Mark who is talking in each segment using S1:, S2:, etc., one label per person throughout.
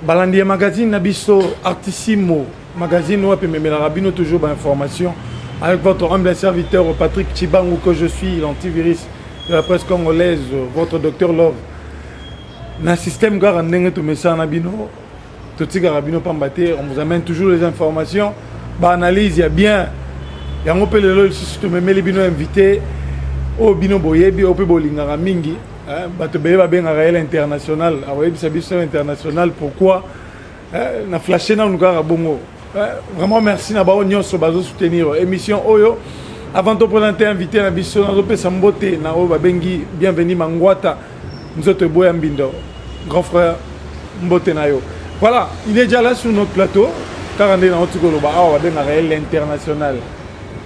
S1: Balandi ya magazine na biso Artissimo, magazine wapi ememelaka bino toujours ba information avec votre humble serviteur Patrick Tshibangu que je suis, l'antivirus de la presse congolaise, votre docteur Love. Na système kaka ndenge tomesana na bino, totikaka bino pamba te, on vous amène toujours les informations, ba analyse ya bien. Yango mpe lelo lisusu tomemeli bino invité oyo bino boyebi, oyo mpe bolingaka mingi. Bato ebele babengaka ye l'international. Akoyebisa biso international pourquoi. Na flashe nanu kaka bongo. Vraiment merci na bango nyonso bazosoutenir émission oyo. Avant toprésente invité na biso, nazopesa mbote na oyo babengi Bienvenu Mangwata, nzoto eboya mbindo. Grand frère, mbote na yo. Voilà, il est déjà là sur notre plateau. Kaka nde nauti koloba awa, babengaka ye l'international.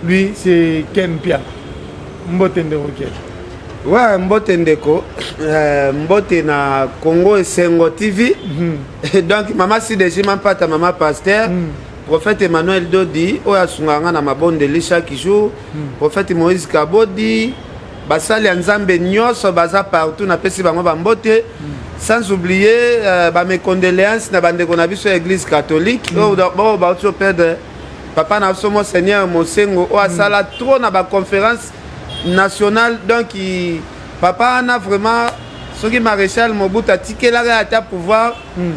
S1: Lui, c'est Ken Mpiana. Mbote, ndeko Ken.
S2: Ouais, mbote ndeko, mbote na Congo Esengo TV. Donc mama Sideji Mampata, mama pasteur, prophète Emmanuel Dodi oyo asungaka nga na mabondeli chaque jour, prophète Moïse Kabodi, basali ya Nzambe nyonso baza partout, napesi bango bambote. Sans oublier bames condoléances na bandeko na biso ya Église catholique oyo bauti operdre papa na biso Monseigneur Mosengo, oyo asala trop na baconférence nationale. Donc papa wana vraiment, soki maréchal Mobutu atikelaka ata pouvoir,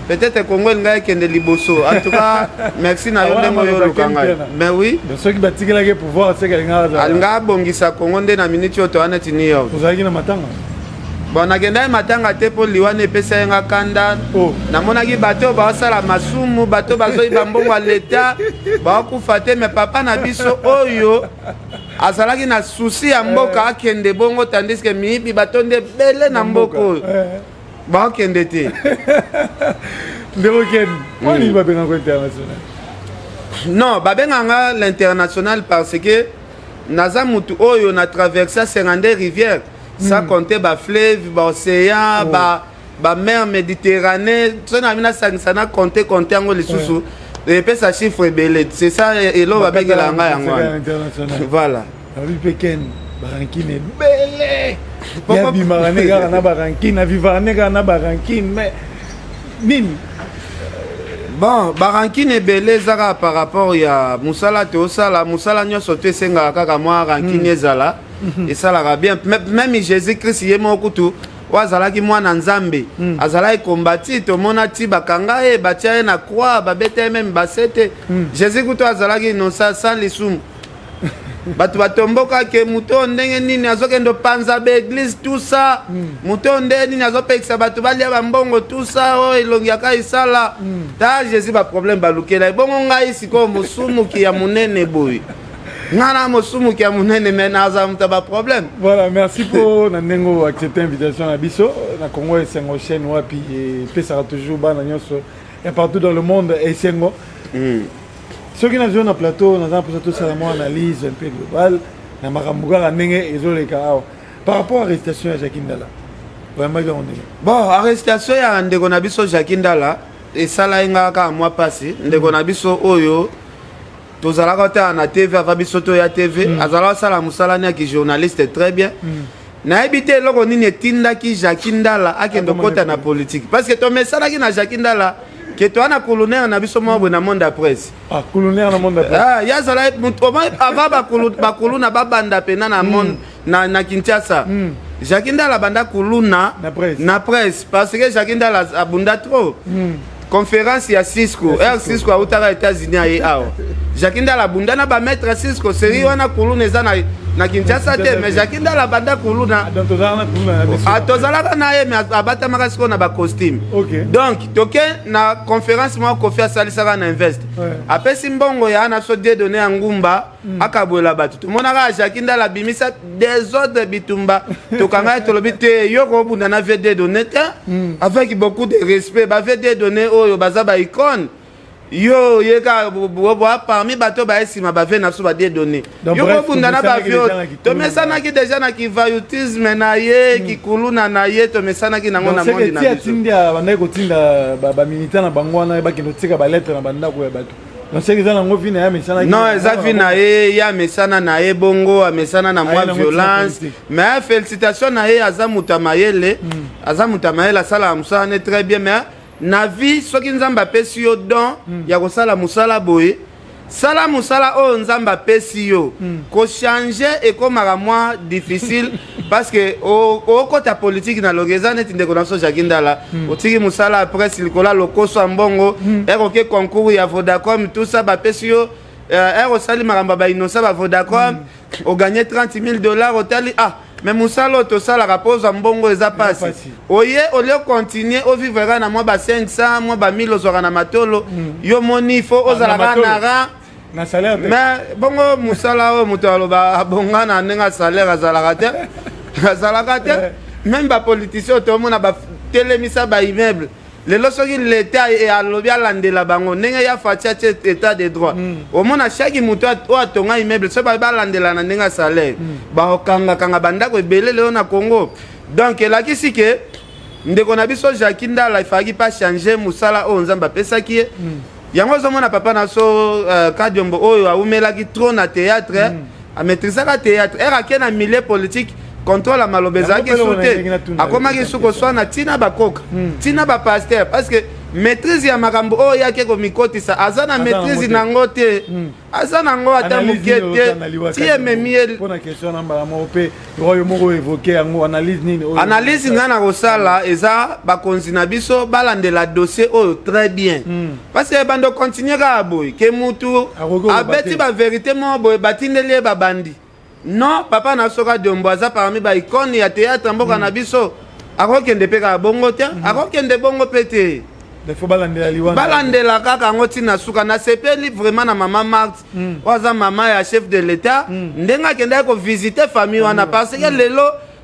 S2: peut-être Congo elingai ekende liboso. En tout cas, merci na yo ndenge oyo oluka ngai. Mais oui.
S1: Soki batikelaki pouvoir, seke alingaka
S2: Alingaka abongisa Congo nde na miniti oyo toza neti New York.
S1: Ozalaki na matanga?
S2: Bon, nakendaki matanga te mpo liwana epesa ye nga kanda.
S1: Oh.
S2: Namonaki bato oyo baosala masumu, bato bazoyiba mbongo ya leta, baokufa te, mais papa na biso oyo azalaki na souci ya mboka akende bongo, tandis que miyibi batondi ebele na mboka oyo, baokende te.
S1: Ndeko Ken, mpo nini babengaka international?
S2: Non, babenganga l'international parce que naza mutu oyo na traverse 52 rivière, sans compter bafleuve, baocéan, ba bamer Méditerranée. So na bino nasangisa na compte compte yango lisusu, epesa chiffre ebele. C'est ça eloko babengela ngai yango wana.
S1: International.
S2: Voilà.
S1: Babi mpe Ken barancune ebele, yabimaka ne kaka na barancune, avivaka ne kaka na barancune, mais nini?
S2: Bon, barancune ebele eza kaka par rapport ya mosala tosala. Mosala nyonso to esengaka kaka mwa rancune, ezala esalaka bien. Même Jésus Christ ye moko kutu, oyo azalaki mwana Nzambe, azalaki kombati. Tomona ti bakanga ye, batia ye na croix, babeta ye même basete. Jésus kutu azalaki innocent, sans lisumu. Bato batombokake moto oyo ndenge nini azokende opanza baéglise, tout ça, moto oyo ndenge nini azopekisa bato balia bambongo, tout ça, oyo elongi yaka esala ta Jésus baproblème balukela. Ebongo ngai sikoyo mosumuki ya monene boye, ngai na mosumuki ya monene, mais naza moto ya baproblème.
S1: Voilà, merci mpo na ndenge oyo accepte invitation na biso na Congo Esengo, chaîne wapi epesaka toujours bana nyonso ya partout dans le monde esengo. Soki nazwi na plateau, naza mposa tosala mwa analyse un peu globale na makambo kaka ndenge ezoleka awa par rapport à arrestation ya Jacki Ndala. Oyambaki yango ndenge?
S2: Bon, arrestation ya ndeko na biso Jacki Ndala esala ye nga kaka mwa mpasi. Ndeko na biso oyo tozalaka otala na TV ava biso toya TV, azalaka osala mosala ni yaki journaliste très bien. Nayebi te eloko nini etindaki Jacki Ndala akende okota na politique, parce que tomesanaki na Jacki Ndala ke toa na colonel na biso moko boye na monde ya presse.
S1: Ah, colonel na monde ya presse.
S2: Ah, ye azala avant bakuluna babanda pena na monde na Kinshasa. Jacki Ndala abanda kuluna
S1: na presse.
S2: Na presse, parce que Jacki Ndala abunda trop. Conférence ya Cisco, air Cisco autaka États-Unis, aye awa, Jacki Ndala abunda na bamaître ya Cisco. Série wana kuluna eza na Kinshasa te, mais Jacki Ndala abanda kuluna.
S1: Donc tozalaka na kuluna na biso.
S2: Ah, tozalaka na ye, mais abatamaka sikoyo na bacostume. Donc toke na conférence moko Kofi asalisaka na Invest. Apesi mbongo ya na biso Dieudonné ya ngumba, akabwela bato. Tomonaka Jacki Ndala abimisa désordre, bitumba. Tokanga ye, tolobi te, yo kobunda na vieux Dieudonné te. Avec beaucoup de respect, bavieux Dieudonné oyo baza baicône, yo ye kaka boa parmi bato baye nsima bavieux na biso baDieudonné, yo kobunda na bavieux? Tomesanaki déjà na kivoyoutisme na ye, kikuluna na ye, tomesanaki nango na mondi na
S1: biso. Atindi, bandaki kotinda bamilitaire na bango wana bakende kotika balettre na bandako ya bato. Donc seke eza nango vie na ye, amesanaki.
S2: Non, eza vie na ye, ye amesana na ye bongo, amesana na mwa violence. Mais félicitation na ye, aza moto ya mayele, aza moto ya mayele, asalaka mosala ne très bien, mais Na vie, soki Nzambe apesi yo don ya kosala mosala boye, sala mosala oyo Nzambe apesi yo. Kochanger ekomaka mwa difficile, parce que okota politique na loge eza neti ndeko na biso Jaki Ndala. Otiki mosala ya presse likolo ya lokoso ya mbongo, ekoke concours ya Vodacom, tout ça, bapesi yo ere, osali makambo ya bainnocent ba Vodacom, ogagner 30 000 $. Otali: "Ah, mais mosala oyo tosalaka mpo ozwa mbongo eza pasi." Oye, olie continue ovivre kaka na mwa ba 500, mwa ba 1000 ozwaka na matolo. Yo moni fo ozala kaka na rang.
S1: Na salaire te.
S2: Mais bongo mosala oyo moto aloba abonga na ndenge ya salaire azalaka te, azalaka te. Même bapoliticien oyo tomona batelemisa baimmeuble lelo, soki leta alobi alandela bango ndenge ya Fatshi, atie état de droit, omona chaque moto oyo atonga immeuble, soki babi balandela na ndenge ya salaire, bakokangakanga bandako ebele lelo na Congo. Donc elakisi ke ndeko na biso Jaki Ndala efalaki pa changer mosala oyo Nzambe apesaki ye. Yango ozomona papa na so Kadiombo oyo awumelaki trop na théâtre, amaîtrisaka théâtre, ere ake na milieu politique, contrôle ya maloba ezalaki
S1: mpe
S2: su
S1: eloko na
S2: te.
S1: ndenge natuna
S2: Akomaki
S1: yo
S2: su koswana ntina bakoka, ntina bapasteur, parce que maîtrise ya makambo oyo yaki komikotisa, aza na
S1: Aza
S2: maîtrise
S1: nango te.
S2: nango te, aza nango ata moke te. Ti ememi ye.
S1: Mpona question na mbala moko mpe oyo moko évoqué yango, analyse nini oyo?
S2: Analyse ngai na kosala eza: bakonzi na biso balandela dossier oyo très bien, parce que bando continue kaka boye ke mutu
S1: Akoki koloba
S2: abeti
S1: te.
S2: Bavérité moko boye batindeli ye babandi. Non, papa na soka Diombo aza parmi baicône ya théâtre mboka na biso, akokende mpe kaka bongo te, akokende bongo mpe te.
S1: Il faut balandela liwa.
S2: Balandela kaka yango ntina suka. Nasepeli vraiment na mama Marthe, oyo aza mama ya chef de l'État, ndenge akendaki kovisite famille wana, parce que lelo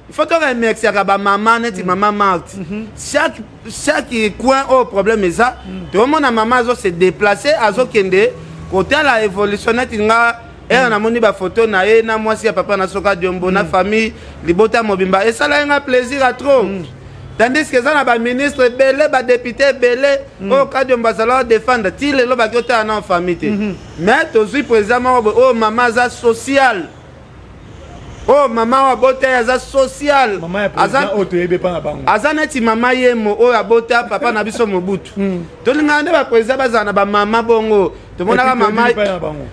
S2: il faut toremerciaka bamama neti mama Marthe. Chaque coin oyo problème eza, toomona mama azo se déplacer, azokende kotala évolution. Neti nga ere namoni bafoto na ye na mwasi ya papa na soka Diombo na famille libota mobimba, esala ye nga plaisir ya trop, tandis que eza na baministre ebele, badéputé ebele oyo Kadiombo azala odéfendre, ti lelo baki otala na famille te. Mais tozwi président moko boye oyo mama aza social, oyo mama oyo abota ye aza social.
S1: Mama ya président oyo toyebi epa na bango.
S2: Aza neti mama Yemo oyo abota papa na biso Mobutu. Tolingaka nde baprésident bazala na bamama bongo. Tomonaka mama
S1: epai na bango.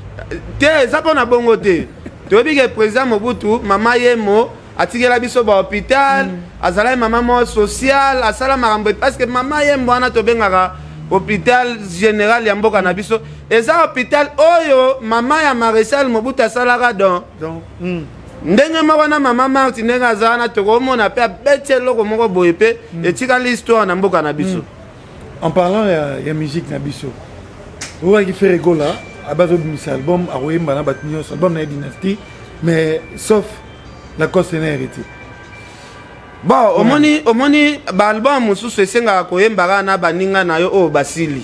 S2: Te, eza mpo na bongo te. Toyebi ke président Mobutu, mama Yemo atikela biso bahôpital, azalaki mama moko social, asala makambo, parce que mama Yembo wana tobengaka hôpital général ya mboka na biso, eza hôpital oyo mama ya maréchal Mobutu asalaka. Don
S1: Donc
S2: ndenge moko na mama Marti, ndenge aza wana, tokomona mpe abeti eloko moko boye mpe etikali histoire na mboka na biso.
S1: En parlant ya musique na biso, oyaki Ferre Gola abazobimisa album, akoyemba na bato nyonso, album na ye Dynastie, mais sauf Lacoste na Héritier.
S2: Bon, omoni baalbum mosusu esengaka koyemba kaka na baninga na yo oyo basili,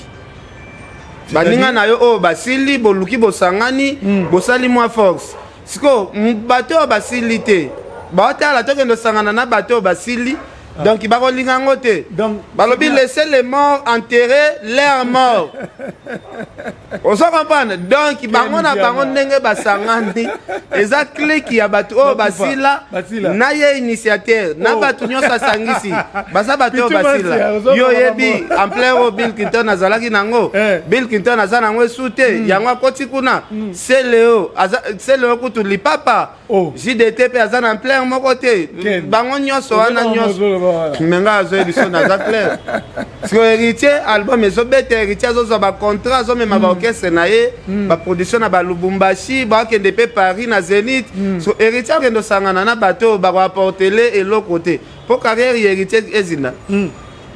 S2: baninga na yo oyo basili, boluki, bosangani, bosali mwa force. Sikoyo bato oyo basili te, baotala tokende osangana na bato oyo basili, donc bakolinga yango te.
S1: Donc
S2: balobi: "Laissez les morts enterrer leurs morts." Ozo comprendre? Donc bango na bango ndenge basangani, eza clique ya bato oyo basila.
S1: Basila.
S2: Na ye initiateur na
S1: Oh.
S2: bato nyonso asangisi, baza bato oyo
S1: Pitu
S2: basila.
S1: Masia, ozo
S2: Yo
S1: koloba
S2: oyebi
S1: bongo.
S2: ampleur oyo Bill Clinton azalaki nango. Bill Clinton aza nango esu te, yango akoti kuna. Seleo aza, Seleo kutu lipapa.
S1: Oh.
S2: JDT mpe aza na ampleur moko te.
S1: Ken.
S2: Bango nyonso wana nyonso.
S1: Ozoloba wana.
S2: Me ngai azoyebi so naza clair. Parce que Héritier, album ezobeta, Héritier azozwa bacontrat, azomema baorchestre na ye, baproduction na balubumbashi, bakende mpe Paris na Zénith. So Héritier akende osangana na bato oyo bakoapportele eloko te mpo carrière ya Héritier ezinda.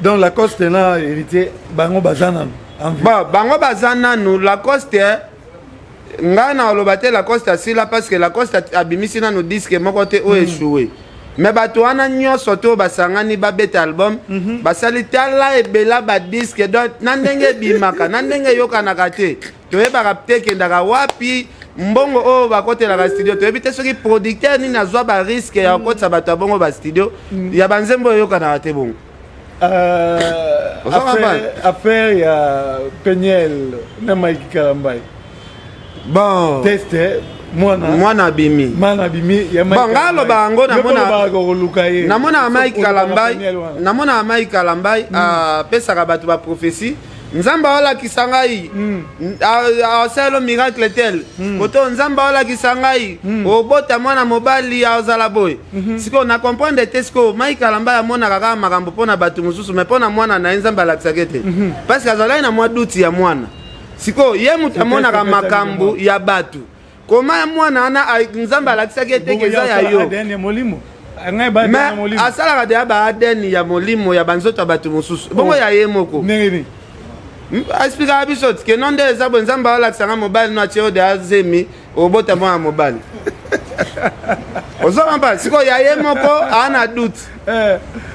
S1: Donc Lacoste na Héritier, bango baza nanu en vie?
S2: Bon, bango baza nanu. Lacoste, ngai na oloba te Lacoste asila, parce que Lacoste abimisi nanu disque moko te oyo échoué. Mais bato wana nyonso to basangani babeta album, basali tala ebela badisque. Donc na ndenge ebimaka, na ndenge eyokanaka te, toyebaka te ekendaka wapi mbongo oyo bakotelaka studio. Toyebi te soki producteur nini azwa barisque ya kokotisa bato ya bongo bastudio ya banzembo oyo eyokanaka te bongo. Ozo
S1: Affaire ya Peniel na Mike Kalambai.
S2: Bon,
S1: test mwana
S2: mwana abimi.
S1: Mwana abimi ya
S2: Bon, nga aloba yango.
S1: Koluka ye.
S2: Namonaka Mike Kalambai, namonaka Mike Kalambai apesaka bato baprophétie: Nzambe aolakisa ngai aosala miracle tel koto, Nzambe aolakisa ngai obota mwana mobali, azala boye. Sikoyo na comprendre te. Sikoyo Mike Kalambai amonaka kaka makambo mpo na bato mosusu, mais mpo na mwana na ye Nzambe alakisaki te, parce que azalaki na mwa doute ya mwana. Sikoyo ye moto amonaka makambo ya bato, koma ya mwana wana Nzambe alakisaki ete ke eza ya yo.
S1: ADN ya molimo ngai ba
S2: Mais
S1: ya molimo.
S2: Asalaka deya ba ADN ya molimo ya banzoto ya bato mosusu, bongo ya ye moko?
S1: Ndenge nini?
S2: Expliquaka biso ti ke no, nde eza boye, Nzambe aolakisanga mobali no atie oyo deya zemi, obota mwana mobali. Ozomba sikoyo ya ye moko aa na doute.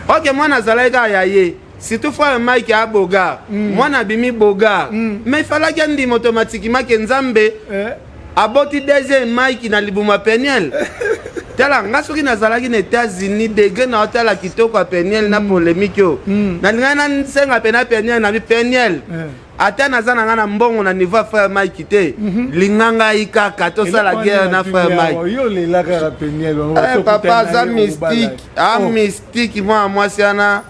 S2: Ok, mwana azalaki kaka ya ye, surtout frère Mike a beau gars, mwana abimi beau gars, mais ifalaki andima automatiquement ke Nzambe aboti deuxième Mike na libuma Peniel. Tala nga, soki nazalaki na États-Unis, degré na otala kitoko ya Peniel na polémique oyo, nalingaki nasenga mpe na Peniel na bi Peniel, ata naza na nga na mbongo na niveau ya frère Mike te, linga ngai kaka tosala guerre na frère Mike.
S1: Yo lela kaka Peniel.
S2: Papa aza mystique, a mystique. Mwana mwasi wana,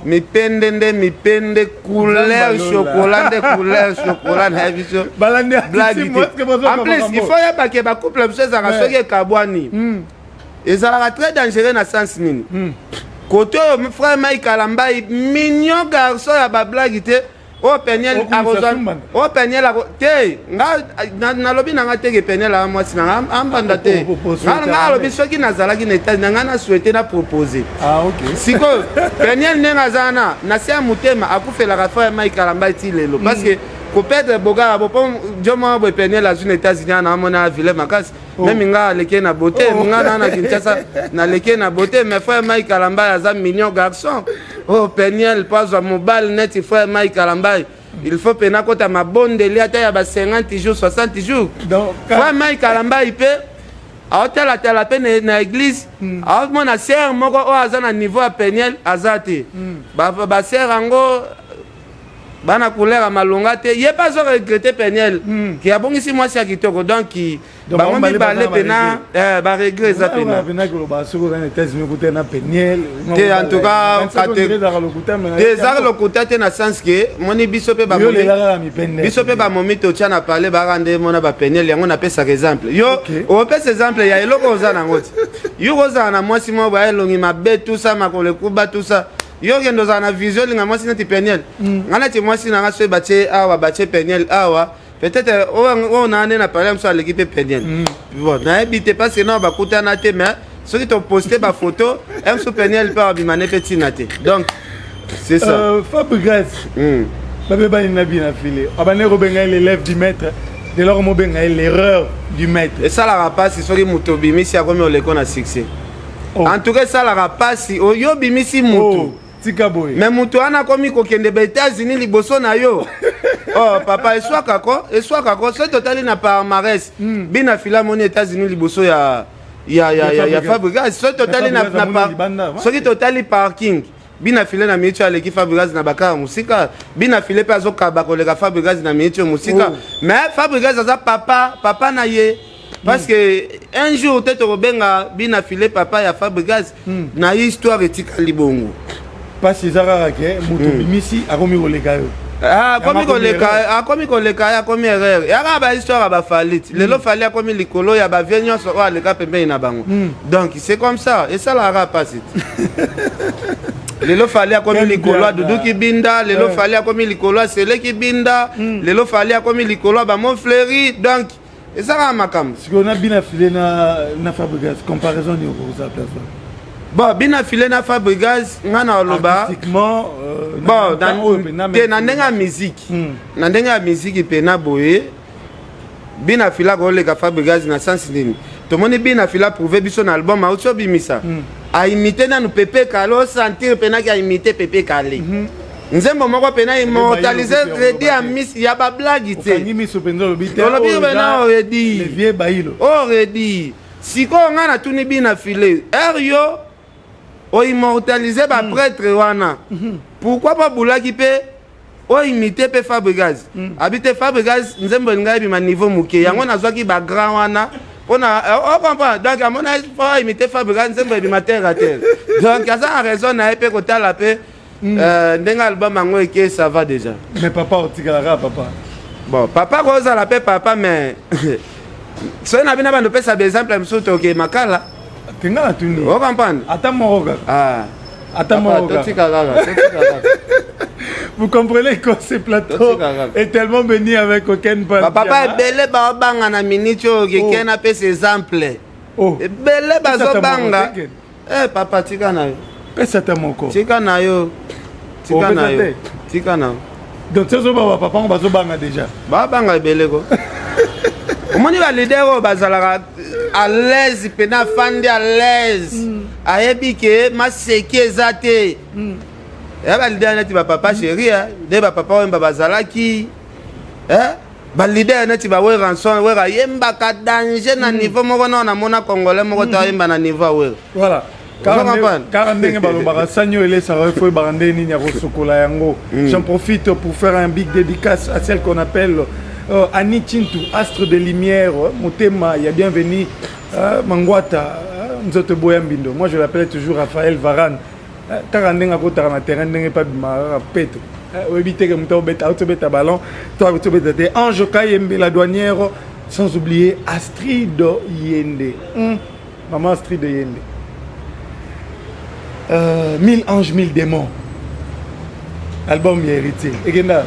S2: mipende nde mipende, couleur chocolat nde couleur chocolat. Nayebi biso blague te. En plus, il faut yebake bacouple biso ezalaka, soki ekabwani, ezalaka très dangereux. Na sens nini? Kote oyo frère Mike Kalambai, mignon garçon ya bablague te, oyo Peniel akozwa, oyo Peniel te. Nga nalobi na nga teke Peniel aa mwasi na nga, ambanda te. Nga alobi soki nazalaki na États na nga, na souhaite na propose. Sikoyo Peniel, ndenge aza wana na se ya motema, akufelaka frère Mike Kalambai ti lelo, parce que koperdre bogara bo mpo jo moko boye Peniel azwi na États-Unis ana, amona avile makasi. Même nga aleki na beauté, nga na Kinshasa naleki na beauté, mais frère Mike Kalambai aza mignon garçon. Oyo Peniel, mpo azwa mobali neti frère Mike Kalambai, il faut pena kota mabondeli ata ya ba 50 jours, 60 jours. Frère Mike Kalambai mpe aotalatala mpe na église, aomona sœur moko oyo aza na niveau ya Peniel aza te. Basœur yango bana couleur ya malonga te. Ye mpe azo regretter Peniel ke abongisi mwasi ya kitoko. Donc bango mibale pena baregret eza pena te. En tout cas te, eza lokuta te, na sens ke moni biso mpe, biso mpe bamomi totya na pale baka nde mona bapeniel yango. Napesaka exemple, yo opesa exemple ya eloko oza nango ti yo kozala na mwasi moko boya elongi mabe, tusa makolo ekuba, tusa. Yo okende ozala na vision, olinga mwasi neti Peniel. Nga neti mwasi na nga, soki batie awa, batie Peniel awa, peut-être oyo na nde na pale mosusu aleki mpe Peniel. Bon, nayebi te, parce que nao bakutana te, mais soki toposte bafoto mosusu, Peniel mpe abima ne mpe ntina te. Donc c'est ça.
S1: Fabrigas, babebani na bina file, abandaki kobenga ye l'élève du maître, de lors mobenga ye l'erreur du maître.
S2: Esalaka mpasi soki moto obimisi akomi oleko na succès. En tout cas esalaka mpasi, yo obimisi motu.
S1: Tika boye.
S2: Mais moto wana akomi kokende ba États-Unis liboso na yo. Oh papa, eswakako, eswakako. Soki totali na palmarès, bina fila amoni États-Unis liboso ya Fabrigas. Soki totali na, soki totali parking, bina file na miniti oyo aleki Fabrigas na bakara mosika. Bina file mpe azokaba koleka Fabrigas na miniti oyo mosika. Mais Fabrigas aza papa, papa na ye, parce que un jour te tokobenga bina file papa ya Fabrigas. Na histoire etikali bongo.
S1: Mpasi eza kaka ke moto obimisi akomi koleka yo.
S2: Akomi koleka, akomi koleka ye, akomi erreur. Yaka bahistoire ya baFally ti lelo, Fally akomi likolo ya bavieux nyonso oyo aleka pembeni na bango. Donc c'est comme ça, esalaka mpasi ti lelo Fally akomi likolo ya Duduki Binda, lelo Fally akomi likolo ya Seleki Binda, lelo Fally akomi likolo ya Bamofleri. Donc eza kaka makambo.
S1: Sikoyo na bina file na Fabrigas, comparaison nini okozala place?
S2: Bon, bina file na Fabrigas, nga na oloba
S1: bon
S2: te, na ndenge ya miziki, na ndenge ya miziki mpena boye, bina file akoleka Fabrigas. Na sens nini? Tomoni bina file aprouve biso na album auti obimisa, aimite nanu Pepe Kale, osentir mpenaki aimite Pepe Kale. Nzembo moko mpena immortalise Redi ya miss ya bablague te. Olobi mpena oredi, oredi. Sikoyo ngai natuni bina file ere yo oimmortalise baprêtre wana, pourquoi babulaki mpe? Oyo imite mpe Fabregas. Abi te, Fabregas nzembo elingai ebima niveau moke. Yango nazwaki bagrand wana mpona ocomprendre. Donc amona po imite Fabregas, nzembo ebima terre à terre. Donc aza na raison na ye mpe. Kotala mpe ndenge album yango eke, ça va déjà.
S1: Mais papa otikalaka papa.
S2: Bon, papa kozala mpe papa, mais soki na bino bando opesa baexemple mosusu, toke makala.
S1: Tenga na tuni.
S2: Ocomprendre.
S1: Ata moko kaka.
S2: Ah.
S1: Ata moko kaka.
S2: Totika kaka, totika kaka.
S1: Vous comprenez que ce plateau est tellement béni avec Ken.
S2: Papa ebele baobanga na minute oyo ke Ken apesa exemple.
S1: Oh.
S2: Ebele bazobanga. Eh, papa, tika na yo.
S1: Pesa ata moko.
S2: Tika na yo, tika na yo, tika na yo.
S1: Donc sozo ba papa ngo bazobanga déjà.
S2: Babanga ebele ko. Omoni baleader oyo bazalaka à l'aise mpena, afandi à l'aise, ayebi ke maseki eza te. Eya baleader neti bapapa chéri, nde bapapa oyemba bazalaki baleader neti baWerrason. Wera ayembaka danger na niveau moko nao namona Congolais moko te ayemba na niveau ya Wera.
S1: Voilà. Kaka ndenge balobaka, sani oyo elesaka, fo oyebaka ndenge nini ya kosokola yango. J'en profite pour faire un big dédicace à celle qu'on appelle Annie Chintu, astre de lumière, motema ya bienvenu Mangwata, nzoto boya mbindo. Moi, je l'appelle toujours Raphaël Varane. Kaka ndenge akotaka na terrain, ndenge epa bimaka kaka peto, oyebi te ke moto aobeta, aotobeta ballon to akotobeta te. Ange Kayembe la douanière, sans oublier Astrid Yende, Maman Astrid Yende. Mille anges, mille démons, album ya Héritier ekenda.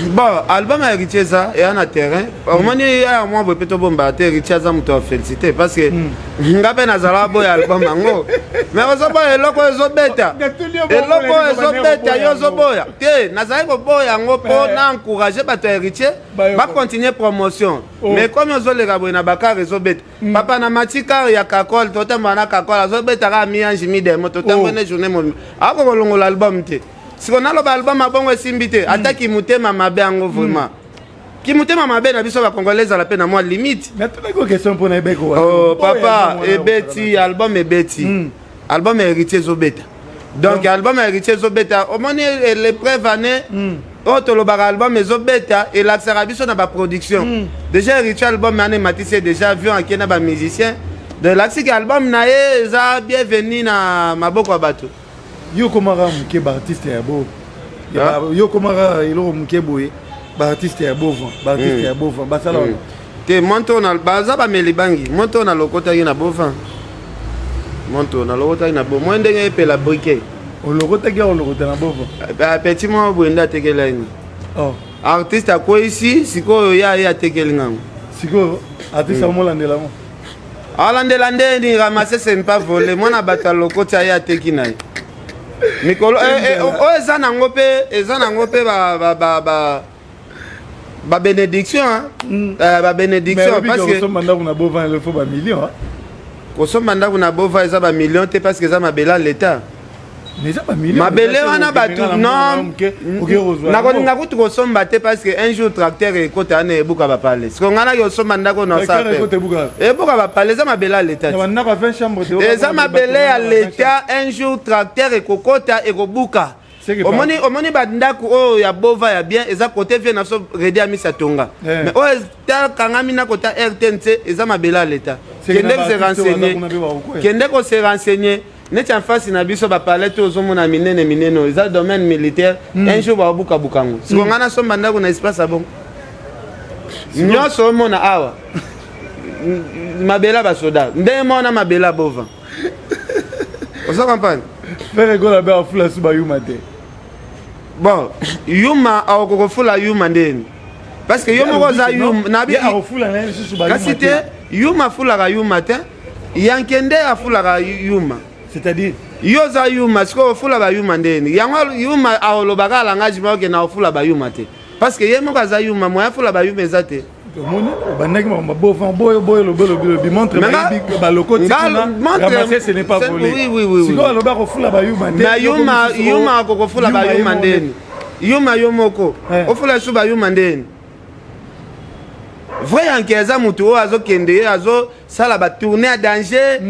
S2: Bon, album ya Héritier eza eya na terrain. Omoni ya mwa boye mpe tobombaka te. Héritier aza moto ya félicité, parce que nga mpe nazalaka boya album yango, mais ozoboya eloko oyo ezobeta, eloko oyo ezobeta, yo ozoboya te. Nazalaki koboya yango mpo na encourage bato ya Héritier bacontinue promotion. Mais comme ozoleka boye na bakar, ezobeta, papa. Na mati car ya Kakol, totambola na Kakol, azobeta kaka mi-ange mi-démon. Totambola ne journée mobimba, ako kolongola album te. Siko naloba album abongo esimbi te, ataki motema mabe yango. Vraiment, ki motema mabe na biso bacongolais ezala mpe na mwa limite.
S1: Natunaki question mpona ebeko.
S2: Oh, papa, ebeti album, ebeti album ya Héritier ezobeta. Donc album ya Héritier ezobeta. Omoni le preuve année oyo tolobaka album ezobeta, elakisaka biso na baproduction. Déjà Héritier, album wana ematisi ye déjà avion, ake na bamusicien. Donc elakisiki album na ye eza bienvenu na maboko ya bato.
S1: Yo okomaka moke, baartiste ya bo, yo okomaka eloko moke boye, baartiste ya bovan, baartiste ya bovan basala wana.
S2: Te, monto na baza bameli bangi. Monto nalokotaki na bovan, monto nalokotaki na bo mwa ndenge epela briquet.
S1: Olokotaki ya olokota na bovan?
S2: Petit moko boye nde atekelaki.
S1: Oh.
S2: Artiste akweyisi sikoyo, ya ye atekeli ngango.
S1: Sikoyo artiste amolandela ngo?
S2: Alandela ndeni? Ramasser, ce n'est pas voler. Mwana bato alokoti, aye ateki na ye. Mikolo oyo eza nango mpe, eza nango mpe babénédiction, babénédiction.
S1: Parce que kosomba ndako na bovan, il faut bamillion.
S2: Kosomba ndako na bova eza bamillion te, parce que eza mabele ya l'État. Mabele wana bato non, nakolinga kutu kosomba te, parce que un jour tracteur ekota wana, ebuka bapale. Siko ngai naki kosomba ndako na ebuka bapale. Eza mabele ya l'État, eza mabele ya l'État. Un jour tracteur ekokota, ekobuka. Omoni, omoni bandako oyo ya bova ya bien eza côté vie na biso Redi Amisi atonga, mais oyo takangami na kota RTNC eza mabele ya l'État. Kende se renseigner, kende kose renseigner. Neti en face na biso, bapalais to ozomona minene minene oyo eza domaine militaire. Un jour baobukabuka yango. Siko ngai nasomba ndako na espace ya bongo nyonso omona awa, mabele ya basoda ndenge moko na mabele ya bova. Oza comprendre?
S1: Ferre Gola be afula su bayuma te.
S2: Bon, yuma akoki kofula yuma ndeni? Parce que yo moko oza yuma.
S1: Kasi
S2: te, yuma afulaka yuma te. Yanke nde afulaka yuma.
S1: C'est-à-dire?
S2: Yo oza yuma, sikoyo ofula bayuma ndeni? Yango yuma aolobaka langage moko ke na ofula bayuma te, parce que ye moko aza yuma, moya afula bayuma eza te.
S1: Omoni, obandaki makambo bovan boyo boyo, lobi lobi lobi montre balokoti kuna, ramasser ce n'est pas voler. Sikoyo alobi akofula bayuma
S2: te. Na yuma, yuma akokofula bayuma ndeni? Yuma yo moko ofula su bayuma ndeni? Vrai yanke eza motu oyo azokende, ye azosala batournée ya danger,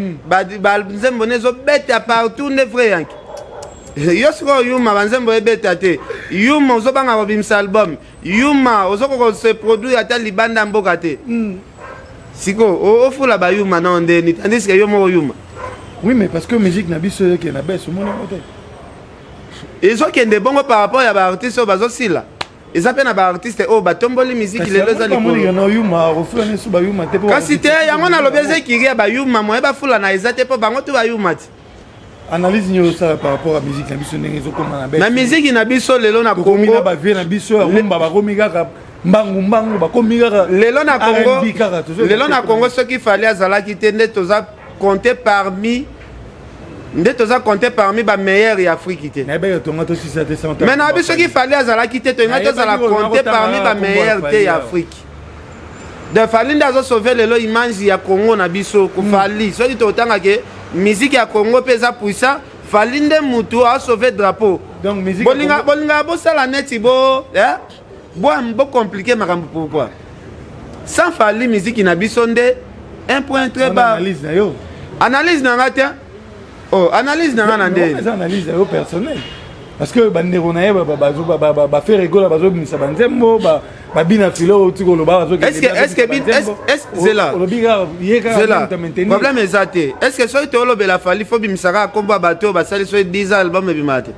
S2: banzembo ne ezobeta partout, nde vrai yanke. Yo sikoyo yuma, banzembo ebeta te. Yuma, ozobanga kobimisa album. Yuma, ozokoka se produire ata libanda ya mboka te. Sikoyo ofula bayuma nao ndeni, tandis que yo moko yuma.
S1: Oui, mais parce que musique na biso ezokende na baisse, omoni yango te?
S2: Ezokende bongo par rapport ya baartiste oyo bazosila. Eza mpe na baartiste oyo batomboli miziki lelo eza
S1: likolo. Yuma ofula nesu bayuma te.
S2: Kasi te, yango nalobi eza ekiri ya bayuma, moye bafula na eza te mpo bango to bayuma te.
S1: Analyse nini osala par rapport à musique na biso ndenge ezokoma na
S2: baisse? Na musique na biso lelo na
S1: Congo, na bavie na biso ya rumba bakomi kaka mbangu mbangu, bakomi kaka
S2: lelo na Congo. Lelo na Congo, soki Fally azalaki te, nde toza compté parmi, nde toza compté parmi bameilleur ya Afrique te.
S1: Nayebaki tonga tosisa te.
S2: Mais na biso, soki Fally azalaki te, tolinga tozala compté parmi bameilleur te ya Afrique. De Fally nde azosauve lelo image ya Congo na biso. Kofally, soki totanga ke musique ya Congo mpe eza puissant, Fally nde mutu asauve drapeau.
S1: Donc musique
S2: bolinga bolinga bosala neti bo eh? Bocompliquer makambo. Pourquoi? Sans Fally, musique na biso nde un point très bas.
S1: Analyse na yo.
S2: Analyse na nga te. Oh, analyse na nga na nde?
S1: Eza analyse na yo personnel, parce que bandeko na ye baFerre Gola bazobimisa banzembo, babina filo outi koloba.
S2: Zela.
S1: Olobi kaka ye
S2: kaka. Problème eza te. Est ce que soki toolobela Fally, faut bimisaka nkombo ya bato oyo basali soki 10 ans album ebima te?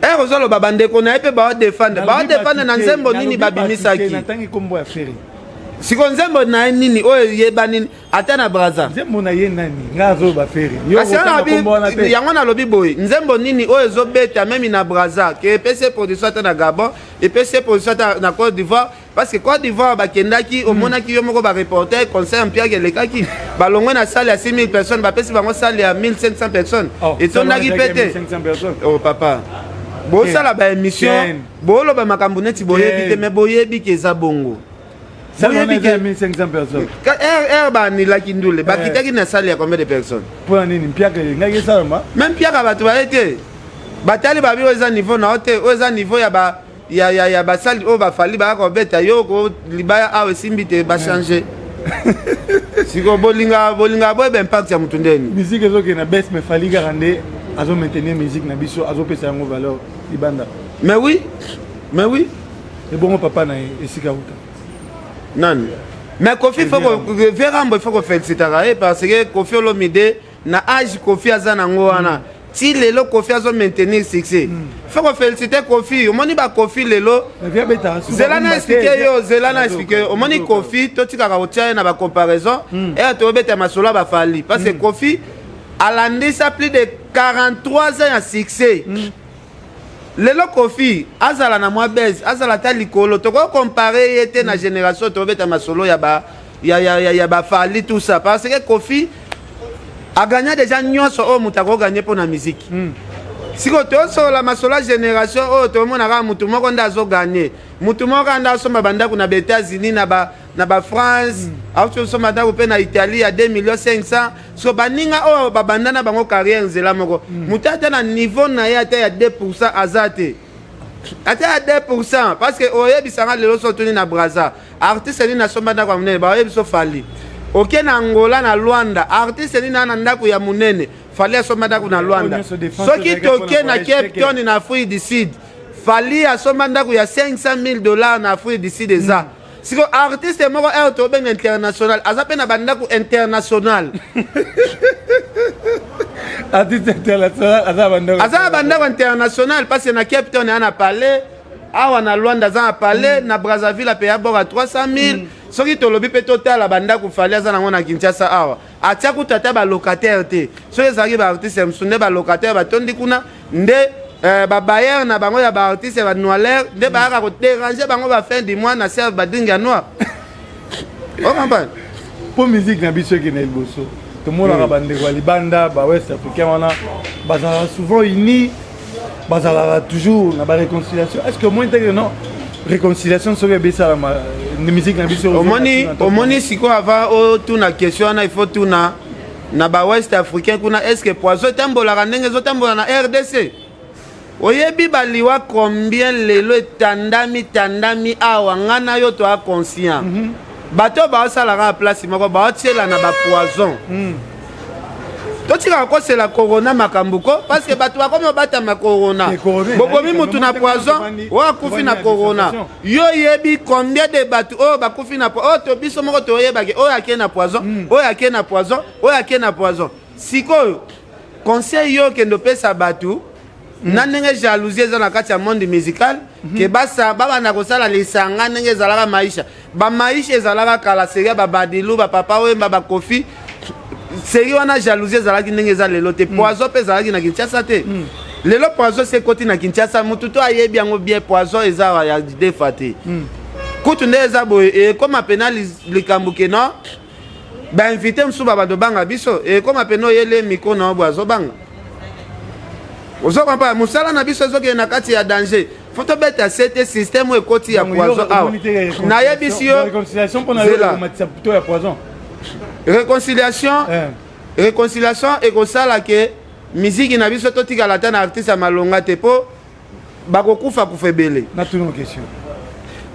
S2: Ere ozoloba bandeko na ye mpe baodefendre, baodefendre na nzembo nini babimisaki?
S1: Natangi nkombo ya Ferre.
S2: Siko nzembo na ye nini oyo eyeba nini ata na Braza?
S1: Nzembo na ye nani? Nga azoyoba Ferre.
S2: Kasi yango nalobi boye, nzembo nini oyo ezobeta même na Braza ke epesi ye production ata na Gabon, epesi ye production ata na Côte d'Ivoire? Parce que Côte d'Ivoire bakendaki, omonaki yo moko bareporter, concert mpiaka elekaki, balongwe na salle ya 6000 personnes, bapesi bango salle ya 1500 personnes, etondaki mpe te. Oh papa, bosala baémission, boloba makambo neti boyebi te, mais boyebi ke eza bongo.
S1: 1500 personnes.
S2: R banilaki ndule, bakitaki na salle ya combien de personnes?
S1: Mpona nini mpiaka elingaki esalama?
S2: Même mpiaka, bato baye te. Batali babi oyo eza niveau na yo te, oyo eza niveau ya ba ya ya ya basali oyo baFally baya kobeta yo ko libaya awa esimbi te, bachange. Sikoyo bolinga bolinga boyeba impact ya motu ndeni.
S1: Musique ezokende na baisse, mais Fally kaka nde azomaintenir musique na biso, azopesa yango valeur libanda.
S2: Mais oui, mais oui.
S1: Ebongo papa na ye esika uta?
S2: Nani? Mais Kofi, faut vieux Rambo, il faut kofélicitaka ye, parce que Kofi Olomide, na age Kofi aza nango wana, ti lelo Kofi azo maintenir succès. Faut koféliciter Kofi. Omoni baKofi lelo, zela na expliquer yo, zela na expliquer yo. Omoni Kofi, totikaka kotia ye na bacomparaison eya toyobeta masolo ya baFally, parce que Kofi alandisa plus de 43 ans ya succès. Lelo Kofi azala na mwa base, azala ata likolo, tokocomparer ye te na génération tobeta masolo ya ba ya, ya, ya, ya baFally, tout ça, parce que Kofi agagna déjà nyonso oyo moto akogagner mpo na musique. Sikoyo tosolola masolo ya génération oyo tomona kaka motu moko nde azogagner, motu moko kaka nde asomba bandako na baÉtats-Unis, na baFrance, auti osomba ndako mpe na Italie ya 2 millions 500. So baninga oyo babanda na bango carrière nzela moko, moto ata na niveau na ye ata ya 2% aza te, ata ya 2%. Parce que oyebisanga lelo, so otuni na Braza, artiste nini asomba ndako ya monene? Baoyebi so Fally. Oke na Angola, na Lwanda, artiste nini na ndako ya monene? Fally asomba ndako na Lwanda. Soki toke na Cape Town, na Afrique du Sud, Fally asomba ndako ya 500 000 $ na Afrique du Sud. Eza siko artiste moko ere tobenga international, aza mpe na bandako international.
S1: Artiste international aza bandako?
S2: Aza na bandako international, parce que na Cape Town aya na palais, awa na Lwanda aza na palais, na Brazzaville ape ya boka 300 000. Soki tolobi mpe totala bandako Fally aza nango na Kinshasa awa, atia kutu ata balocataire te. Soki ezalaki baartiste mosusu nde balocataire batondi kuna, nde babailleur na bango ya baartiste ya banoiler nde bayaka kodéranger bango bafin du mois na serve badringue ya noir, ocomprendre?
S1: Mpo musique na biso ekende liboso, tomonaka bandeko ya libanda, bawest africain wana bazalaka souvent unis, bazalaka toujours na baréconciliation. Est ce que omoni teke non, réconciliation soki ebesalama, musique na biso?
S2: Omoni, omoni sikoyo, avant otuna question wana, il faut tuna na bawest africain kuna: est ce que poison etambolaka ndenge ezotambola na RDC? Oyebi baliwa combien lelo etandami tandami awa? Nga na yo toa conscient. Bato oyo baosalaka place moko, baotiela na bapoison. Totikaka kosela corona makambo ko, parce que bato bakomi obatama corona. Bobomi mutu na poison, oyo akufi na corona. Yo yebi combien de bato oyo bakufi na oyo? To biso moko toyebaki oyo ake na poison, oyo ake na poison, oyo ake na poison. Sikoyo conseil yo okende opesa bato na ndenge jalousie eza na kati ya monde musical, ke basa babanda kosala lisanga ndenge ezalaka maisha, bamaisha ezalaka kala, série ya babadilu, bapapa Wemba, bakofi, série wana jalousie ezalaki ndenge eza lelo te. Poison mpe ezalaki na Kinshasa te. Lelo poison se ekoti na Kinshasa, motu to ayebi yango bien. Poison eza ya defa te. Kutu nde eza boye, ekóma pena likambo ke non, bainvité mosusu babando obanga biso. Ekóma pena oyele micro na yo boye, azobanga. Ozo comprendre? Mosala na biso ezokende na kati ya danger. Faut tobeta se te. Système oyo ekoti ya poison awa, nayebisi yo.
S1: Réconciliation mpona yo ekomatisa plutôt ya poison?
S2: Réconciliation, réconciliation ekosala ke miziki na biso totikala ata na artiste ya malonga te, mpo bakokufa kufa ebele.
S1: Natuna question.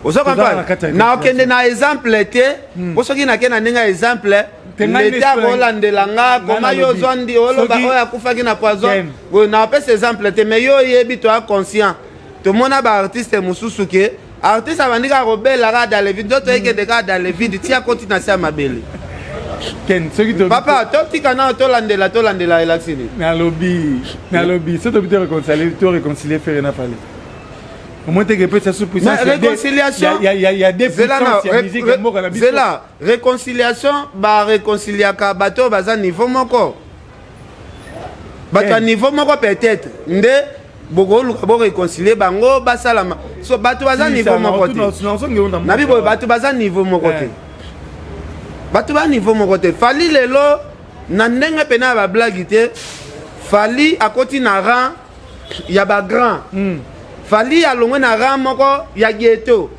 S2: Ozo comprendre? Nakokende na exemple te, mpo soki nake na ndenge ya exemple, leta akolandela nga koma yo ozwa ndi oloba oyo akufaki na poison boye. Napesa exemple te, mais yo oyebi, toya conscient, tomona baartiste mosusu ke artiste abandi kaka kobela kaka dans le vide, nzoto ekende kaka dans le vide ti akoti na se ya mabele.
S1: Ken, soki
S2: Papa, totika nao, tolandela, tolandela elakisi nini?
S1: Nalobi soki tobi toréconcilier, toréconcilier Ferre na Fally, omoni teke epesa su puissance?
S2: Réconciliation
S1: Ya deux puissance ya musique ya mboka na biso.
S2: Zela, réconciliation, baréconciliaka bato oyo baza niveau moko, bato ya niveau moko. Peut-être nde bokoluka boréconcilie bango, basalama. So bato baza niveau moko te, nabi boye, bato baza niveau moko te, bato ba niveau moko te. Fally lelo, na ndenge pena ya bablague te, Fally akoti na rang ya bagrand. Fally alongwe na rang moko ya ghetto,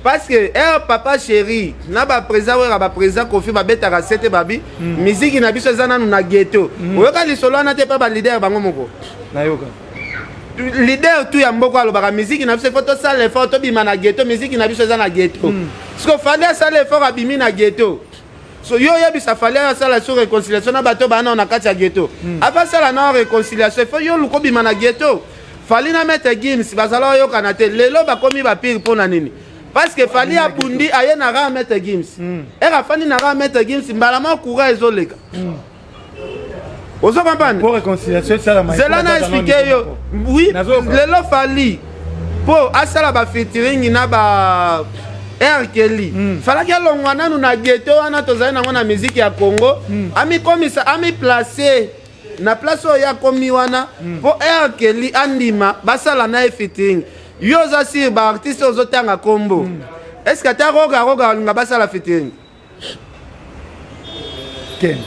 S2: parce que ere Papa Chéri na baprésident Wera, baprésident Kofi babetaka sete, babi miziki na biso eza nanu na ghetto. Oyoka lisolo wana te mpa baleader bango moko?
S1: Nayoka.
S2: Leader tu ya mboka alobaka miziki na biso ifo tosala effort, tobima na ghetto, miziki na biso eza na ghetto. Siko Fally asala effort, abimi na ghetto. So yo oyebisa Fally ayo asala sur réconciliation na bato baa nao na kati ya ghetto. Afa asala nao réconciliation, ifo yo luka obima na ghetto. Fally na Maître Gims bazala oyokana te, lelo bakomi bapire. Mpo na nini? Parce que Fally abundi, aye na rang Maître Gims. Ere afandi na rang Maître Gims, mbala moko courant ezoleka. Ozo comprendre?
S1: Po réconciliation esalama.
S2: Zela na expliquer yo. Oui, lelo Fally mpo asala bafeaturing na ba R. Kelly, falaki alongwa nanu na ghetto wana tozali nango na miziki ya Congo, amikomisa, amiplace na place oyo akomi wana, mpo R. Kelly andima basala na ye featuring. Yo oza sur baartiste ozotanga nkombo, est ce que ata Roga Roga alinga basala featuring?
S1: Ken,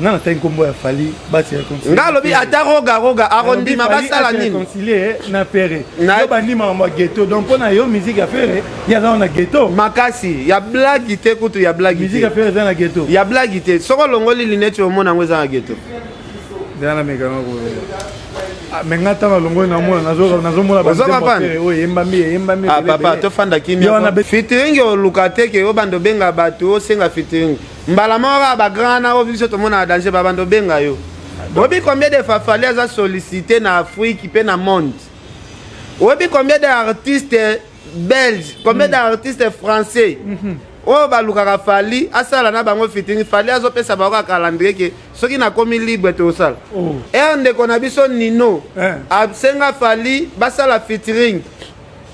S1: nga natangi nkombo ya Fally, basi ya
S2: nga alobi ata Roga Roga akondima basala nini?
S1: Réconcilier na Ferre, yo bandima makambo ya ghetto. Donc mpo na yo, musique ya Ferre ye aza na ghetto?
S2: Makasi, ya blague te, kutu ya blague.
S1: Musique ya Ferre eza na ghetto?
S2: Ya blague te. Soki olongoli lunette, omona yango eza na ghetto.
S1: Nzela na mekanga kolela, mais nga ntango alongoli, namona, nazomona oyo eyembami, eyembami.
S2: Ah papa, tofanda kimia. Featuring oluka te ke obanda obenga bato osenga featuring. Mbala moko kaka bagrand na oyo biso tomonaka danger, babanda obenga yo. Oyebi combien de fois Fally aza sollicité na Afrique mpe na monde? Oyebi combien de artistes belge, combien d'artistes français oyo balukaka Fally asala na bango featuring? Fally azopesa bango kaka calendrier ke soki nakomi libre, tosala. Ere ndeko na biso Nino asenga Fally basala featuring,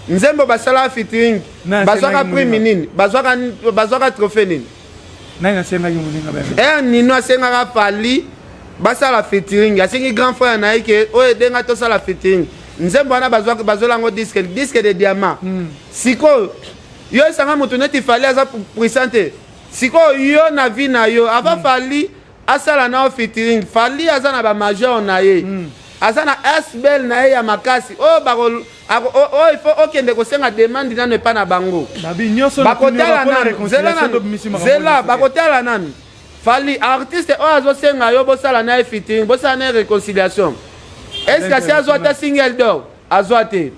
S2: nzembo basala featuring, bazwaka prime nini? Bazwaka trophée nini?
S1: Nani asengaki moninga?
S2: Ere Nino asengaka Fally basala featuring, asengi grand frère na ye ke oyo edenga tosala featuring, nzembo wana bazwela yango disque de diamant. Sikoyo yo esanga moto neti Fally aza puissant te. Sikoyo yo na vie na yo, avant Fally asala na yo featuring, Fally aza na bamajor na ye, aza na asbl na ye ya makasi oyo oyo il faut okende kosenga demande nano epa na bango. Bakotala nanu, zela nanu, zela, bakotala nanu Fally artiste oyo azosenga yo bosala na ye featuring, bosala na ye réconciliation. Est ce que asi azwa ata single d'or? Azwa te.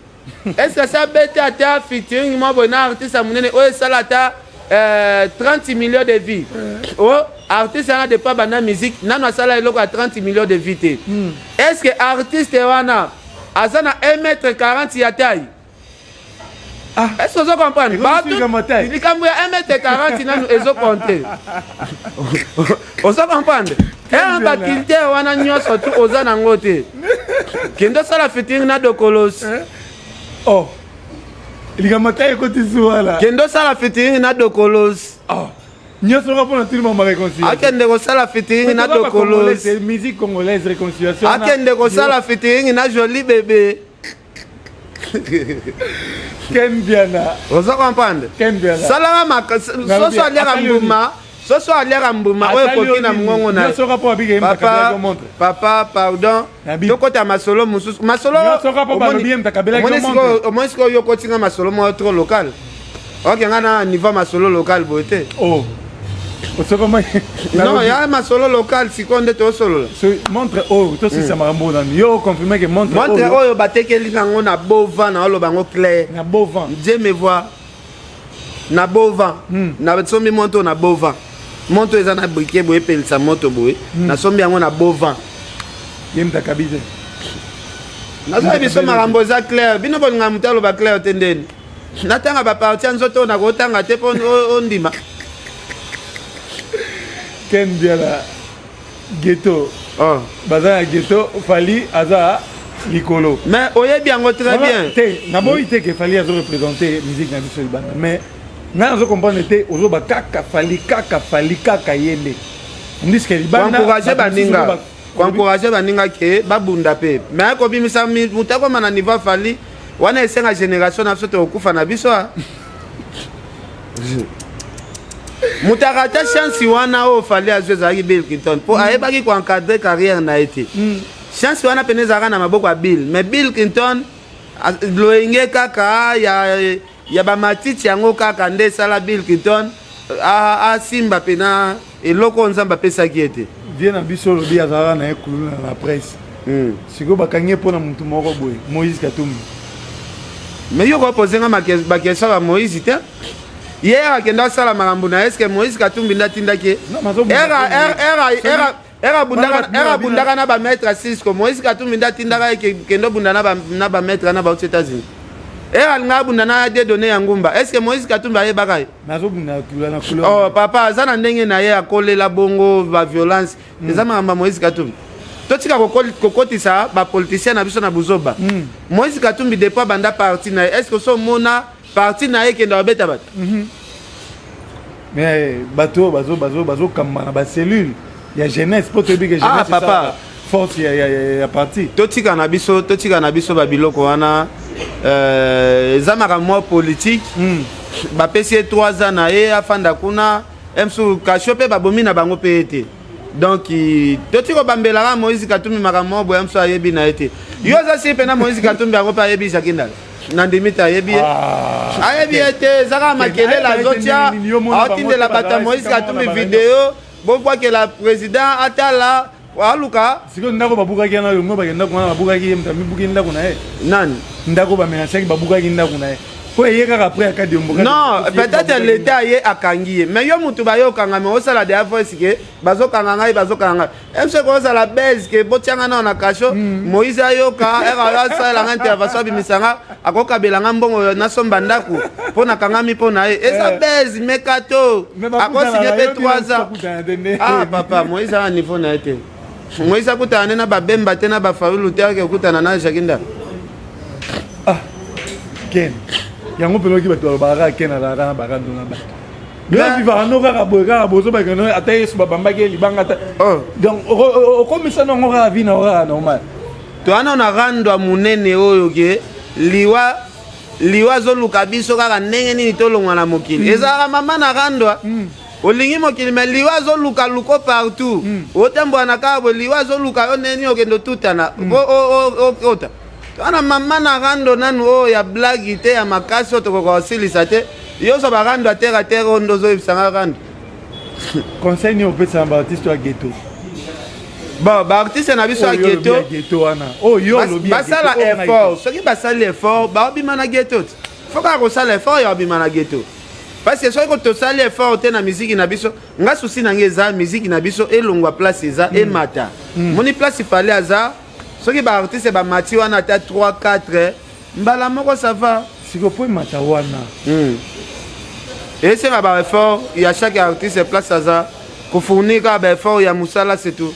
S2: Est ce que asi abeti ata featuring mwa boye na artiste ya monene oyo esala ata 30 millions de vues. O artiste wana, depuis abanda musique, nano asala eloko ya 30 millions de vues te. Est ce que artiste wana aza na 1 mètre 40 ya taille?
S1: Ah.
S2: Est ce que ozo comprendre?
S1: Ekomi likambo ya taille.
S2: Likambo ya 1 mètre 40 nanu ezocompter, ozo comprendre? Ere bacritère wana nyonso tu oza nango te, kende osala featuring na Dokolos.
S1: Oh, likambo taille ekotisi wana.
S2: Kende osala featuring na Dokolos.
S1: Oh, nyonso kaka mpona tuni mama réconciliation.
S2: Akende kosala featuring na Dokolos.
S1: Musique congolaise, réconciliation.
S2: Akende kosala featuring na Joli Bébé.
S1: Ken Mpiana.
S2: Ozo comprendre?
S1: Ken Mpiana.
S2: Salaka soso aliaka mbuma, soso aliaka mbuma oyo ekoki na mongongo na
S1: ye.
S2: Papa, papa, pardon, tokota masolo mosusu, masolo omoni sikoyo yo okotinga masolo moko trop local. Ok, nga na niveau masolo local boye te.
S1: Oh.
S2: Non, ya masolo local sikoyo nde tosolola.
S1: Montre oyo, tosisa makambo nani, yo confirme ke montre?
S2: Montre oyo batekeli nango na bova, na oloba yango clair.
S1: Na bova.
S2: Dieu me voit, na bova. Nasombi montre oyo na bova. Montre eza na briquet boye, epelisa moto boye. Nasombi yango na bova.
S1: Ye mutakabi te.
S2: Nazoya biso makambo eza clair. Bino bolinga moto aloba clair te. Ndeni natanga baparties ya nzoto oyo nakotanga te mpo ondima.
S1: Ken Mpiana, ghetto.
S2: Oh.
S1: Baza na ghetto, Fally aza likolo.
S2: Mais oyebi yango très bien.
S1: Te, naboyi te ke Fally azo représente musique na biso libanda, mais ngai nazo comprendre te, ozoba kaka Fally, kaka Fally, kaka ye nde, tandis que libanda
S2: koencourager baninga, koencourager baninga ke babunda mpe, mais kobimisa moto akoma na niveau Fally wana esenga génération na biso, tokokufa na biso. Moto akata chance wana oyo Fally azwi ezalaki Bill Clinton, mpo ayebaki koencadrer carrière na ye te. Chance wana pene ezalaka na maboko ya Bill, mais Bill Clinton, loyenge kaka ya bamatiti yango kaka nde esala Bill Clinton asimba mpena eloko oyo Nzambe apesaki ye te.
S1: Vie na biso, olobi azalaka na ye kuluna na presse. Sikoyo bakangi ye mpona motu moko boye, Moïse Katumbi.
S2: Mais yo koposer nga baquestion ya Moïse te. Ye akende asala makambo na ye. Est-ce Moïse Katumbi nde atindaki ye? Ere abundaka na bamaître Cisco, Moïse Katumbi nde atindaka ye kende obunda na bamaître na bauti États-Unis? Ere alinga abunda na Dieudonné ya Ngumba, est ce que Moïse Katumbi ayebaka ye? Oh papa, aza na ndenge na ye akolela bongo. Baviolence eza makambo ya Moïse Katumbi. Totika kokotisa bapoliticien na biso na buzoba. Moïse Katumbi, depuis abanda parti na ye, est ce que so omona parti na ye ekenda babeta bato?
S1: Mais bato oyo bazokamba na bacellule ya jeunesse, mpo toyebi ke
S2: jeunesse, ah, papa,
S1: force ya parti.
S2: Totika na biso babiloko wana. Eza makambo mwa politique. Bapesi ye 3 ans na ye, afanda kuna msu kasio mpe babomi na bango mpe ye te. Donc toti kobambelaka Moïse Katumbi makambo moko boye, mosu ayebi na ye te. Yo oza si mpena Moïse Katumbi yango mpe ayebi Jacky Ndala? Nandimi te, ayebi ye.
S1: Ah.
S2: Ayebi ye te, eza kaka makelele azotia, aotindela bato ya Moïse Katumbi video, bobwakela président atala, aluka.
S1: Sikoyo ndako babukaki wana, yongo bakende ndako wana babukaki, ye moto amibuki ndako na ye?
S2: Nani?
S1: Ndako bamenaçaki, babukaki ndako na ye po eye kaka après akadi
S2: mboka. Non, peut-être l'état ye akangi ye, mais yo motu bayokanga, mais osala deya voice ke bazokanga ngai, bazokanga ngai. Mso kozala base ke botianga nao na kasho. Moïse ayoka ere asalelanga intervention, abimisanga, akokabelanga mbongo nasomba ndako mpo nakangami mpo na ye. Eza base meka to akosigner mpe 3 ans. Ah papa, Moïse aza niveau na ye te. Moïse akutana nde na babemba te, na bafayulu te, ake okutana na Jacky Ndala.
S1: Ah Ken, yango mpe noki bato balobaka kaka Ken azalaka na barando na bato. Yo vivaka no kaka boye, kaka bozobaka no, ata Yesu babambaki ye libanga ata. Donc okomisa nango kaka vie na kaka normal.
S2: Towana na rando ya monene oyo ke liwa, liwa azoluka biso kaka ndenge nini tolongwa na mokili. Ezalaka mama na randwa. Olingi mokili, mais liwa azoluka luko partout. Otambola na kaka boye, liwa azoluka yo ndenge nini okende otutana ota wana. Mama na rando nanu oyo ya blague te, ya makasi oyo tokoka kosilisa te. Nyonso barando ya terre a terre oyo nde ozoyebisanga rando.
S1: Conseil nini opesa na baartiste ya ghetto?
S2: Bon, baartiste na biso ya ghetto,
S1: ghetto wana oyo olobi,
S2: basala effort. Soki basali effort, baobima na ghetto te. Faut kaka kosala effort ya obima na ghetto. Parce que soki tosali effort te na miziki na biso, nga souci na ngai eza miziki na biso elongwa place eza, emata. Moni place Fally aza, soki baartiste bamati wana ata 3 4 mbala moko, ça va.
S1: Sikoyo po emata wana?
S2: Esenga baeffort ya chaque artiste place aza, kofournir kaka baeffort ya mosala, c'est tout.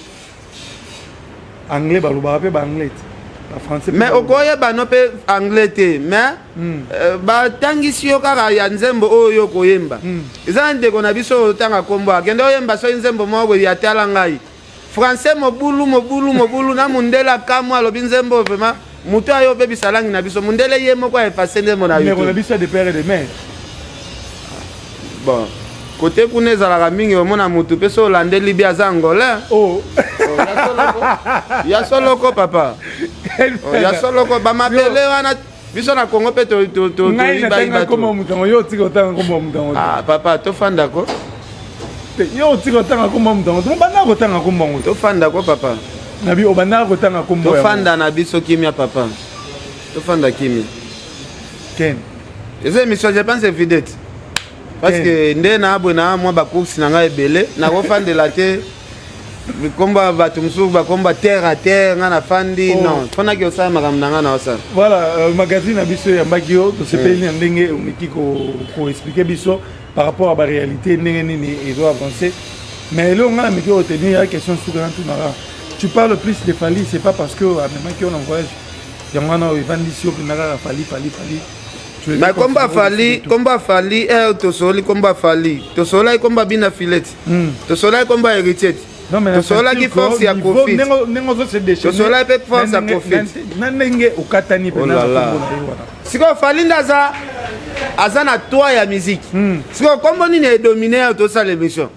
S1: Anglais balobaka mpe baanglais te, bafrançais.
S2: Mais okoyeba no mpe anglais te, mais batangisi yo kaka ya nzembo oyo yo koyemba. Eza na ndeko na biso oyo otanga nkombo, akende oyemba soki nzembo moko boye ya tala ngai, français mobulu mobulu mobulu, na mundele akamwa, alobi nzembo vraiment moto ayo obebisa langi na biso. Mundele ye moko aeffacer nzembo na
S1: ndeko na biso ya de père et de mère.
S2: Bon, kote kuna ezalaka mingi, omona motu mpe so olandeli bi aza angolais.
S1: Oh.
S2: Ya soloko papa. Oh, ya soloko bamabele wana biso na Congo mpe.
S1: Ngai natanga kombo moto yango, yo otika otanga kombo moto yango.
S2: Ah papa, tofandako.
S1: Yo otika otanga kombo moto yango, obandaka kotanga kombo yango.
S2: Tofandako papa.
S1: Nabi obandaka kotanga kombo.
S2: Tofanda na biso kimia papa, tofanda kimia.
S1: Ken.
S2: Eza émission, je pense videte, parce que nde na boye na mwa bacourse na ngai ebele, nakofandela te kombo ya bato mosusu, bakombo terre à terre, ngai nafandi. Oh. Non, mponaki osala makambo na ngai na osala.
S1: Voilà, magazine na biso eyambaki yo, tosepeli na ndenge omeki koexpliquer biso par rapport à baréalité, ndenge nini ezo avance. Mais eloko ngai nameki retenir ya question suka na tunaka, tu parles plus de Fally, c'est pas parce que amemaki yo na voyage yango wana oyo evandisi yo mpenza kaka Fally, Fally, Fally?
S2: Mais kombo Fally, kombo Fally, tosololi kombo Fally, tosololaki kombo Bina Fileti, tosololaki kombo Héritier, tosololaki force ya Kofi, tosololaki mpe force ya Kofi.
S1: Na ndenge okatani.
S2: Mpenza sikoyo Fally nde aza na toit ya musique. Sikoyo kombo nini edomine ya tosala émission?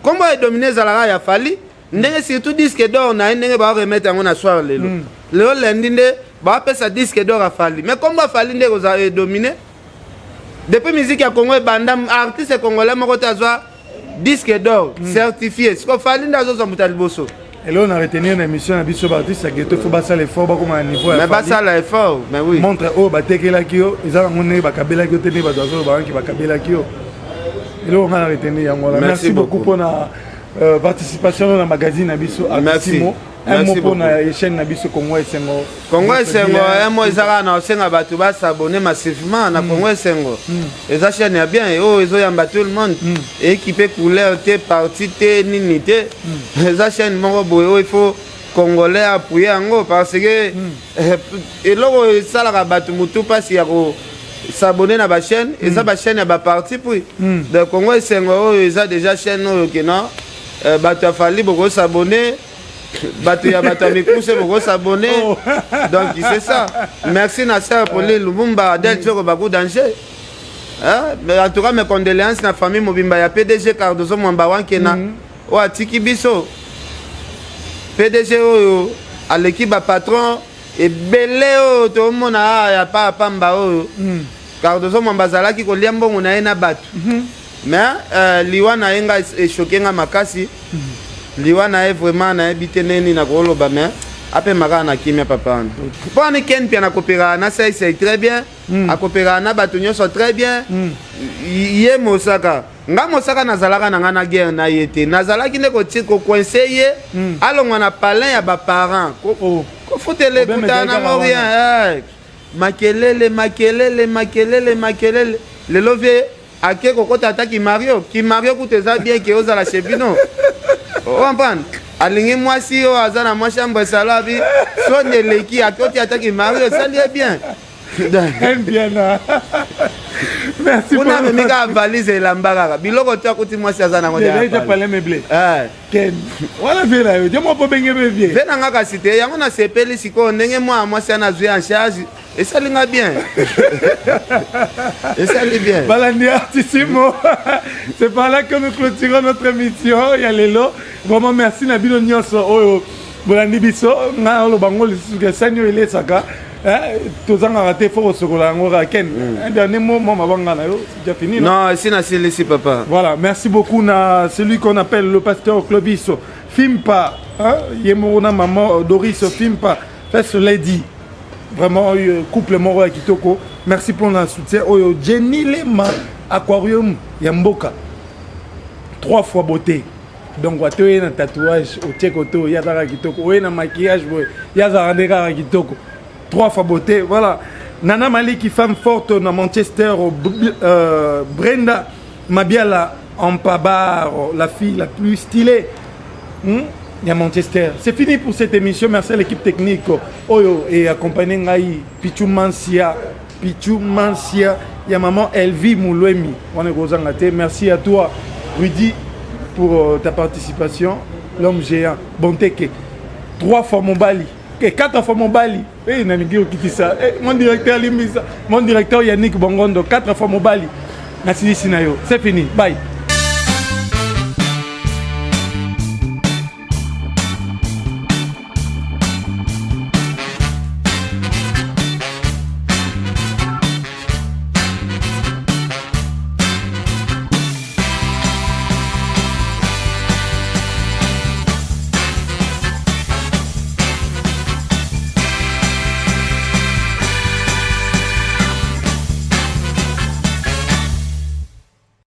S2: Kombo edomine ezalaka ya Fally, ndenge surtout disque d'or na ye, ndenge baoremettre yango na soir lelo. Lelo lundi nde baopesa disque d'or ya Fally, mais kombo ya Fally nde kozala edomine. Depuis musique ya Congo ebanda, artiste congolais moko te azwa disque d'or certifié. Sikoyo Fally nde azozwa moto ya liboso.
S1: Eloko na retenir na émission na biso, baartiste ya ghetto faut basala effort, bakoma na niveau
S2: ya. Mais basala effort, mais oui.
S1: Montre oyo batekelaki yo eza yango ndenge bakabelaki yo te, ndenge bato bazoloba banki bakabelaki yo. Eloko ngai na retenir yango wana. Merci beaucoup mpona participation na magazine na biso.
S2: Merci.
S1: Un mot mpona chaîne na biso Congo Esengo.
S2: Congo Esengo, un mot eza kaka na osenga bato bas'abonner massivement na Congo Esengo. Eza chaîne ya bien oyo ezoyamba tout le monde, équipe couleur te, parti te, nini te. Eza chaîne moko boye oyo il faut congolais appuyer yango, parce que eloko esalaka bato motu mpasi ya kos'abonner na bachaîne eza bachaîne ya baparti pris. Donc Congo Esengo oyo eza déjà chaîne oyo kena bato ya Fally bokos'abonner, bato ya bato ya mikuse bokos'abonner. Donc c'est ça. Merci na sœur Pauline Lumumba, Adel Tioko Baku danger. Mais en tout cas, mes condoléances na famille mobimba ya PDG Cardozo Mwamba Wankena oyo atiki biso. PDG oyo aleki bapatron ebele oyo tomona ya pa pamba oyo. Cardozo Mwamba azalaki kolia mbongo na ye na bato, mais liwa na ye nga echoquer nga makasi. Liwa na ye vraiment nayebi te ndenge nini nakoloba, mais apema kaka na kimia papa wana. Mpo wani Ken Mpe nakopekaka na Saisai très bien, akopekaka na bato nyonso très bien. Ye mosaka nga mosaka nazalaka na nga na guerre na ye te, nazalaki nde kocoincer ye, alongwa na palin ya baparent, kofutela ekuta nango rien. Makelele makelele makelele makelele. Lelo vie ake kokota ata kimario kimario kutu eza bien ke ozala chez bino, ocomprendre. Alingi mwasi oyo aza na mwa chambre esalo, abi soni eleki, akoti ata kimario, esali ye bien.
S1: Bien, merci.
S2: Kuna amemi kaka valise, elamba kaka, biloko te, akuti mwasi aza nango.
S1: Wana vie na yo te, mwa po benge mpe vie.
S2: Vie na nga kasi te yango. Nasepeli sikoyo ndenge mwana mwasi wana azwi en charge, esali nga bien, esali bien.
S1: Balandi Artissimo, c'est par là que nous clôturons notre émission ya lelo. Vraiment merci na bino nyonso oyo bolandi biso. Nga oloba ngo lisusu ke sani oyo elesaka tozangaka te, faut kosokola yango kaka. Ken, un dernier mot, mwa mabanga na yo, c'est déjà fini?
S2: Non, esi nasilisi papa.
S1: Voilà, merci beaucoup na celui qu'on appelle le pasteur Clovis Fimpa, hein, ye moko na maman Doris Fimpa, First Lady, vraiment couple moko ya kitoko. Merci pour le soutien oyo Jenny Lema. Aquarium ya mboka. Trois fois beauté. Donc ate oye na tatouage otie kote oye azalaka kitoko, oye na maquillage boye ye azalaka nde kaka kitoko. Trois fois beauté, voilà. Nana Maliki, femme forte na Manchester, Brenda Mabiala Ampabar, la fille la plus stylée ya Manchester. C'est fini pour cette émission. Merci à l'équipe technique oyo et accompagné ngai Pichu Mansia, Pichu Mansia ya maman Elvie Moulouemi. Wana ekozanga te. Merci à toi Rudy pour ta participation, l'homme géant Bonteke. Trois fois mobali et quatre fois mobali. Eh, nalingi okitisa. Eh, mon directeur limbisa, mon directeur Yannick Bongondo, quatre fois mobali. Nasilisi na yo. C'est fini. Bye.